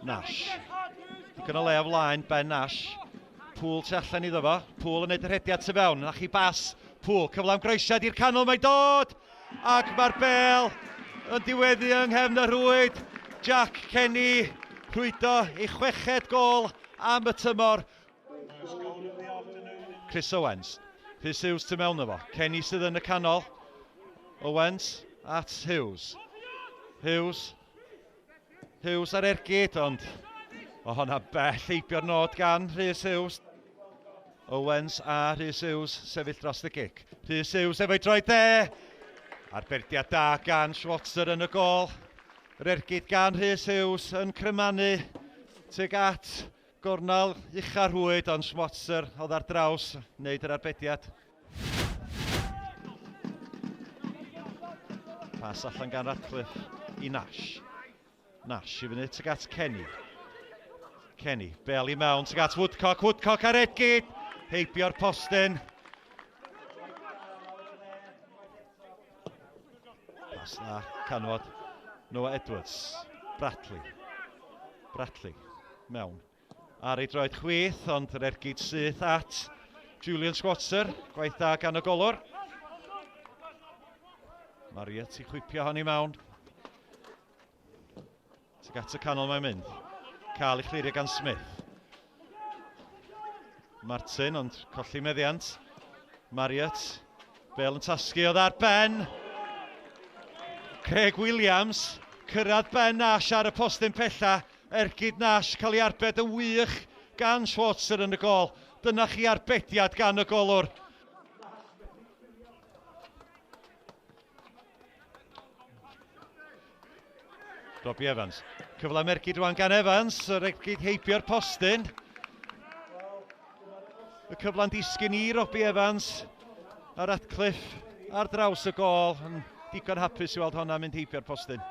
Nash. Digon o le o flaen Ben Nash. Pŵl tu allan iddo fo. Pŵl yn neud y rhediad tu fewn. Na chi bas. Pŵl, cyfle am groesiad i'r canol, mae'n dod! Ac mae'r bel yn diweddu yng nghefn y rhwyd. Jack Kenny rhwydo ei chweched gol am y tymor. Chris Owens. Rhys Hughes tu mewn efo. Kenny sydd yn y canol. Owens at Hughes. Hughes. Hughes ar ergyd, ond o honna bell heibio'r nod gan Rhys Hughes. Owens a Rhys Hughes sefyll dros y gic. Rhys Hughes efo'i droed dde. Arberdiad da gan Schwarzer yn y gol. Yr ergyd gan Rhys Hughes yn crymanu tuag at gornel ucha'r rhwyd, ond Schwarzer oedd ar draws wneud yr arbediad. Pas allan gan Radcliffe i Nash. Nash i fyny tuag at Kenny. Kenny, bel i mewn tuag at Woodcock. Woodcock ar ergyd. Heibio'r postyn. Pas na, canfod Noah Edwards. Bradley. Bradley, mewn. Ar ei droed chwith, ond yr ergyd syth at Julian Schwarzer. Gwaith da gan y golwr. Marriott i chwipio hon i mewn. Tuag at y canol mae'n mynd. Cael ei chlirio gan Smith. Martin, ond colli meddiant. Marriott, Bale yn tasgu oedd ar ben. Craig Williams, cyrraedd Ben Nash ar y postyn pella. Ergyd Nash cael ei arbed yn wych gan Schwarzer yn y gol. Dyna chi arbediad gan y golwr. Robbie Evans. Cyfle am ergyd rwan gan Evans. Yr ergyd heibio'r postyn. Y cyfle'n disgyn i Robbie Evans. A Radcliffe ar draws y gol. Yn digon hapus i weld honna mynd heibio'r postyn.